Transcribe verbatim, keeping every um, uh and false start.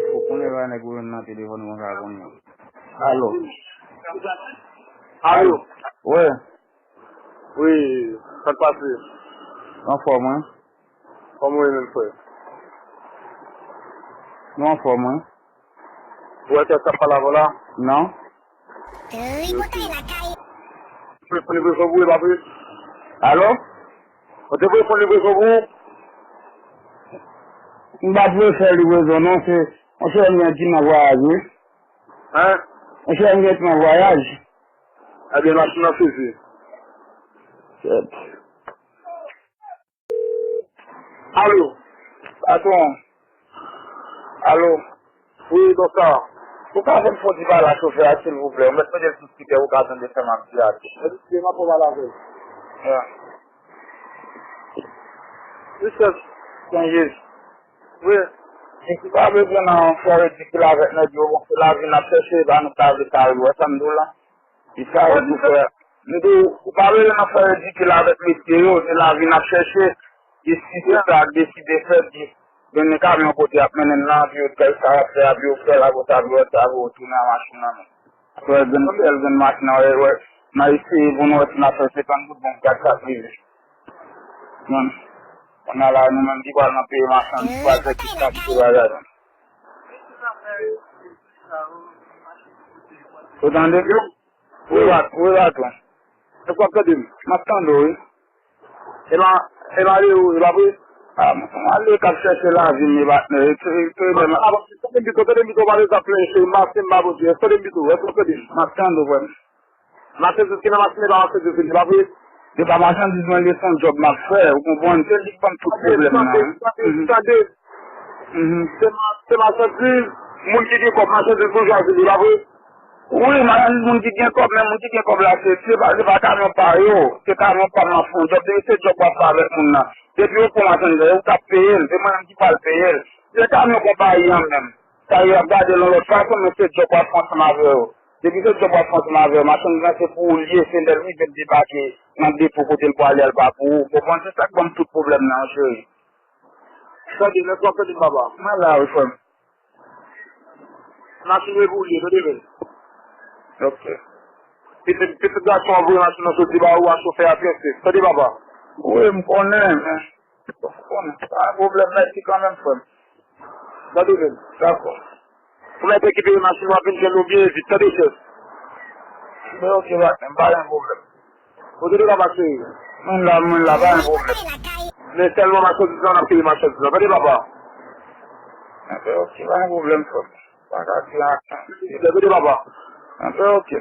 Fò konnen pa nèg ou jwenn nan telefòn konsa konnen. Alo. Alo. Wi. Wi, sa k pase? Anfòm, wi. Kòman w ye menm, frè? Nou anfòm, wi. Ou wè kiyès k ap pale avè w la? Non. Tripotay lakay. Telefòn li bezwen pou ou, pa vre? Alo? Ou te voye fè livrezon pou ou? M pa t voye fè livrezon, non, se yon sè m gen ki nan vwayaj, wi. Hein? Yon sè m gen ki nan vwayaj. Ebyen, machin nan sezi. Shit. Alo? Patwon. Alo? Wi, bonswa. Ou ka fè m fon ti pale ak chofè a, silvouplè? Ou mèt mete l sou spikè, ou ka tande sa m ap di a tou. Eskize, m ap pale avè l. Ya. Wi, chèf. Wi. Misye pa bezwen nan fè ridikil avèk nèg yo, bon, se lavi n ap chèche, e pa nou k ta vle sa yo, wè sa m di w la? Li sa yo di frè. M di w, ou pa rele nan fè ridikil avèk mesye yo, se lavi n ap chèche. Jistis se sa k deside fè, di, mennen kamyon kote y ap mennen l lan, epi yo di sa y ap fè a, epi yo fè l, apre sa, epi yo sa, epi yo tounen a machin nan men. Frè, grenn sèl, grenn machin nan, wè, wè, n a eseye pou nou wè si n ap fè senkant goud, bon, gad sa k rive. Mwen, kounye a la, nou menm ki pral nan peye machandiz, ki pral fè tout kantite bagay, non. Ou tande? Wi, Bat-, wi, Baton. Èske w ap tande m? M ap tande w, wi. Epa, epa, ale ou, epa vre? A, m ale k ap chèche lavi m, e patnè. E, e, e, a, bon, tande m pito, tande m pito, pale sa plen, cheri, m pa, m pa, Bondye. Tande m pito, èske w ap tande m? M ap tande w, frè m. Machandiz ki nan machin, epa machandiz vini, epa vre? Epa machandiz mwen, li se yon djòb m ap fè, ou konprann? Se li k ban m tout pwoblèm nan, wi. Tande, tande, tande. Mhm. Se ma-, se machandiz, moun ki gen kòb, machandiz pou chwazi li, pa vre? Wi, machandiz moun ki gen kòb, men moun ki gen kòb la, se, se pa, se pa kamyon pa yo, se kamyon pa m ap fè yon djòb, depi se djòb w ap fè avèk moun nan. Depi yo pran machandiz la, se ou k ap peye l, se mwen menm ki pral peye l. Se kamyon konpayi an menm. Sa yo ap gade l yon lòt fason, men se djòb w ap fè ansanm avè yo. Depi se djòb w ap fè ansanm avè yo, machandiz la se pou ou l ye, se lè l rive l debake nan depo kote l pwale a, l pa pou ou. Ou konprann? Se sa k ban m tout pwoblèm nan, cheri. Tande, lè w ap tande m, papa. Mwen la, wi, frè m. Machin reboule, tande byen. Ok. Pitit, pitit gason an voye machin nan soti ba ou a, chofè a prese. Tande, papa. Wi, m konnen, men. M konnen. Pa gen pwoblèm, mèsi kanmenm, frè m. Tande byen. Dakò. Ou mèt rekipere machin ou, w ap vin jwenn nou byen vit, tande, chèf. Men ok, pa, pa gen pwoblèm. Ou tande papa cheri? Mwen la, mwen la, pa gen pwoblèm. Men sèlman machandiz lan, n ap peye machandiz lan. Tande papa? Enben, ok, pa gen pwoblèm, frè m. Pa ka di anyen. Tande papa? Enben, ok.